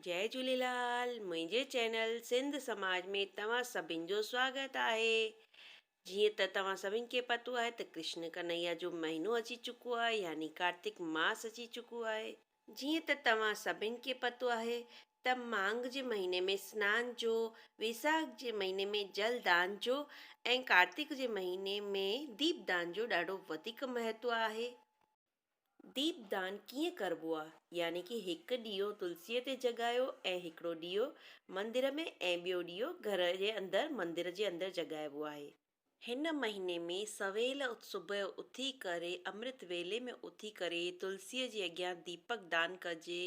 جئي جهوليلال منهنجي چينل سنڌ سماج ۾ توهان سڀن جو سواگت آهي. جيئن ته توهان سڀن کي پتو آهي ته ڪرشن ڪنهيا جو مهينو اچي چڪو آهي يعني ڪارتڪ ماس اچي چڪو آهي. جيئن ته توهان سڀن کي پتو آهي ته مانگهه جي مهيني ۾ سنان جو، ويساک جي مهيني ۾ جل دان جو ۽ ڪارتڪ جي مهيني ۾ ديپ دان جو ڏاڍو وڌيڪ مهتو آهي. ديپ دان ڪيئن ڪربو آ؟ يعني ڪي هڪ ڏيئو تلسيء تي جڳايو ۽ هڪڙو ڏيئو مندر ۾ ۽ ٻيو ڏيئو گهر جي اندر مندر جي اندر جڳائبو آهي. هن مهيني ۾ سويل صبح جو اٿي ڪري امرت ويلي ۾ اٿي ڪري تلسيء جي اڳيان ديپڪ دان ڪجي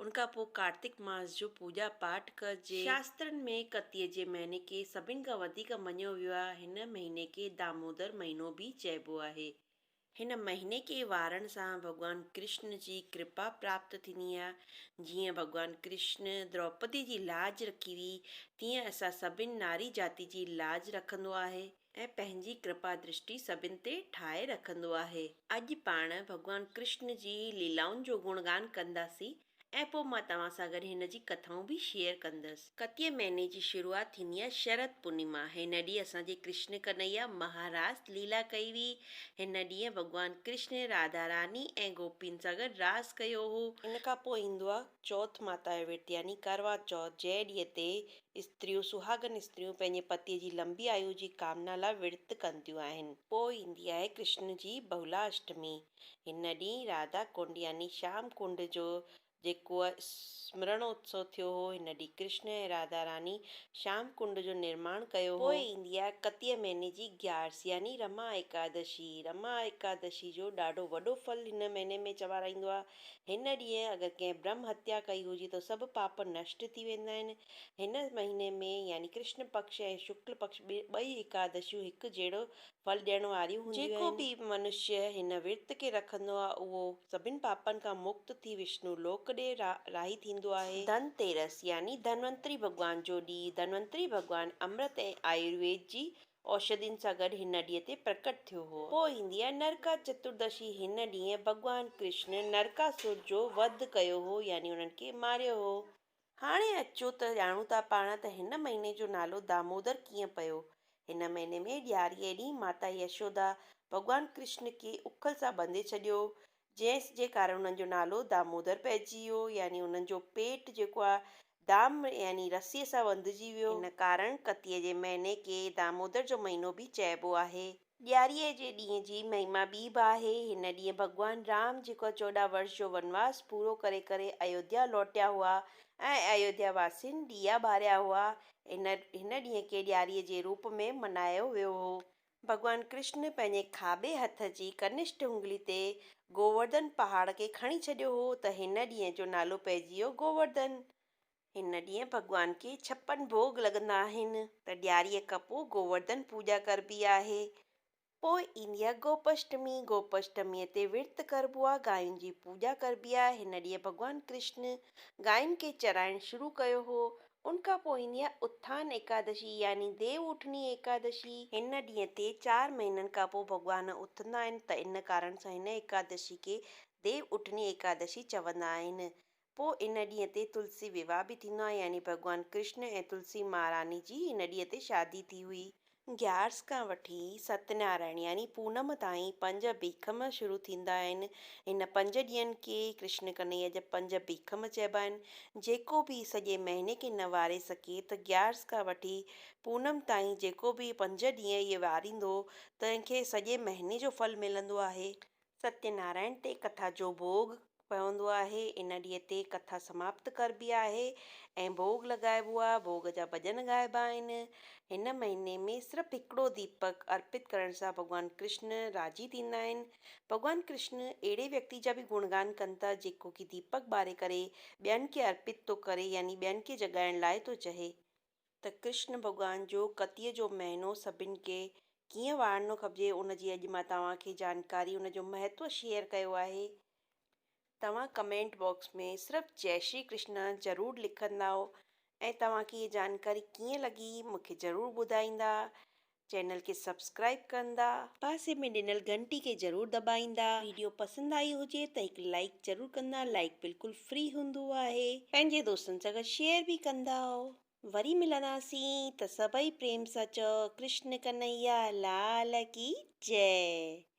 ان کان پوء ڪارتڪ ماس جو پوڄا پاٺ ڪجي. شاسترن ۾ ڪتيء جي مهيني کي سڀن کان وڌيڪ مڃيو ويو آهي. هن مهيني کي دامودر مهينو به چئبو آهي. هن مهيني کي وارڻ سان ڀڳوان ڪرشن جي ڪرپا پراپت ٿيندي آهي. جيئن ڀڳوان ڪرشن دروپدي جي لاج رکي هئي، تيئن اسان سڀن ناري جاتي جي لاج رکندو آهي ۽ پنهنجي ڪرپا درشٽي سڀن تي ٺاهي رکندو آهي. اڄ پاڻ ڀڳوان ڪرشن جي ليلائن جو گڻگان ڪنداسين ۽ پوء مان توهان سان گڏ هن جي ڪٿائون به شيئر ڪندس. ڪتيء مهيني جي شروعات ٿيندي آهي شرد پورنما. هن ڏينهن اسان جي ڪرشن ڪنهيا مهاراس ليلا ڪئي هئي. هن ڏينهن ڀڳوان ڪرشن راڌا راني ۽ گوپين سان گڏ راس ڪيو هو. ان کان پوء ايندو آهي چوٿ ماتا جو ورت يعني ڪروا چوٿ جنهن ڏينهن تي استريون سهاڳن استريون پنهنجي پتيء جي لنبي آيو جي ڪامنا لاء ورت ڪنديون آهن. پوء ايندي آهي ڪرشن جي بهولا اشٽمي. هن ڏينهن راڌا ڪنڊ يعني شيام ڪنڊ جو جيڪو سمرڻ اتسو ٿيو هو، هن ڏينهن ڪرشن ۽ راڌا راني شيام ڪنڊ جو نرماڻ ڪيو هو. پوء ايندي آهي ڪتيء مهيني جي گيارس يعني رما ايڪادشي. رما ايڪادشي جو ڏاڍو وڏو ڦل هن مهيني ۾ چوارائيندو آهي. هن ڏينهن اگر ڪنهن برهم هتيا ڪئي هجي ته سڀ پاپ نشٽ ٿي ويندا آهن. هن مهيني ۾ يعني ڪرشن پڪش ۽ شڪل پڪش ٻئي ايڪادشيون هڪ جهڙو ڦل ڏيڻ واريون هونديون آهن. جيڪو به منشيه هن ورت کي رکندو آهي، اهو سڀن پاپن کان مڪت ٿي وشنو لوڪ ڏي راهي ٿيندو آهي. ڌن تيرس يعني ڌنونتري ڀڳوان جو ڏينهن، ڌنونتري ڀڳوان امرت ۽ آيورويد جي اوشڌين سان گڏ هن ڏينهن تي پرڪٽ ٿيو هو. پوء ايندي آهي نرڪا چتردشي، هن ڏينهن ڀڳوان ڪرشن نرڪاسر جو وڌ ڪيو هو يعني انهن کي ماريو هو. هاڻي اچو ته ڄاڻون ٿا پاڻ ته هن مهيني جو نالو دامودر ڪيئن پيو. هن مهيني ۾ ڏياريء ڏينهن ماتا يشودا ڀڳوان ڪرشن کي اکل سان ٻنڌي ڇڏيو، جنهن جي ڪارڻ انهن جو نالو دامودر پئجي ويو، يعني انهن جو پيٽ جيڪو آهي دام يعني رسيء سان ٻنڌجي ويو. ان ڪارڻ ڪتيء جي مهيني کي دامودر جو مهينو به چئبو آهي. ڏياريء جي ڏينهن جي مهما ٻي به آهي. هن ڏينهن ڀڳوان رام جيڪو 14 ورش جو ونواس پورو ڪري ڪري ايوڌيا لوٽيا هئا ۽ ايوڌيا واسين ڏيئا ٻاريا هئا. هن هن ڏينهن کي ڏياريء جي روپ ۾ ملهايو ويو هو. ڀڳوان ڪرشن پنهنجي کاٻي هٿ جي ڪنشٺ انگلي تي گوورڌن پهاڙ کي کڻي ڇڏيو هو ته هن ڏينهن جو نالو پئجي ويو گوورڌن. هن ڏينهن ڀڳوان کي 56 ڀوڳ لڳندا آهن. ته ڏياريء کان پوء گوورڌن پوڄا ڪربي آهي. پوء ايندي آهي گوپ اشٽمي. گوپ اشٽميء تي ورت ڪربو آهي، گاين جي پوڄا ڪربي آهي. هن ڏينهن ڀڳوان ڪرشن گاين کي چرائڻ شروع ڪيو هو. ان کان پوء ايندي آهي اٿان ايڪادشي يعني ديو اٺني ايڪادشي. هن ڏينهن تي چار مهينن کان پوء ڀڳوان اٿندا آهن ته ان ڪارڻ سان هن ايڪادشي کي ديو اٺني ايڪادشي چوندا آهن. پوء ان ڏينهن تي تلسي وواهه به ٿيندو آهي يعني ڀڳوان ڪرشن ۽ تلسي مهاراني جي ان ڏينهن تي شادي ٿي هئي. گيارس کان وٺي ست نارائڻ يعني پونم تائين پنج بيکم شروع ٿيندا آهن. هن پنج ڏينهن کي ڪرشن ڪنهيا جا پنج بيکم چئبا آهن. جيڪو به سڄي مهيني کي نه واري سگهي ته گيارس کان وٺي پونم تائين جيڪو به پنج ڏينهن اهي واريندو تنهن کي سڄي مهيني جو ڦل ملندو آهي. ستيه نارائڻ تي ڪٿا جو ڀوڳ پوندو آهي. ان ڏينهن تي ڪٿا سماپت ڪربي آهي ۽ ڀوڳ لڳائبو آهي، ڀوڳ جا ڀڄن ڳائبا آهن. هن مهيني ۾ صرف هڪڙو ديپڪ ارپت ڪرڻ سان ڀڳوان ڪرشن راضي ٿيندا آهن. ڀڳوان ڪرشن اهڙي ويڪتي جا به گڻگان ڪن ٿا جيڪو ڪي ديپڪ ٻاري ڪري ٻين کي ارپت ٿو ڪري يعني ٻين کي جڳائڻ لاء ٿو چاهي. ته ڪرشن ڀڳوان جو ڪتيء جو مهينو سڀن کي ڪيئن وارڻو کپجي ان جي اڄ مان توهان کي جانڪاري ان جو مهتو شيئر ڪيو آهي. توهان ڪمينٽ باڪس ۾ صرف جئي شري ڪرشنا ضرور لکندائو ۽ توهان کي هي جانڪاري ڪيئن لڳي مون کي ضرور ٻڌائيندا. چينل کي سبسڪرائيب ڪندا. پاسي ۾ ڏنل گهنٽي کي ضرور دٻائيندا. ويڊيو پسند آئي هجي ته هڪ لائيڪ ضرور ڪندا لائيڪ بلڪل فري هوندو آهي. پنهنجي دوستن سان گڏ شيئر به ڪندا. وري ملنداسين ته سڀئي پريم سان چئو ڪرشن ڪنهيا لال ڪي جئي.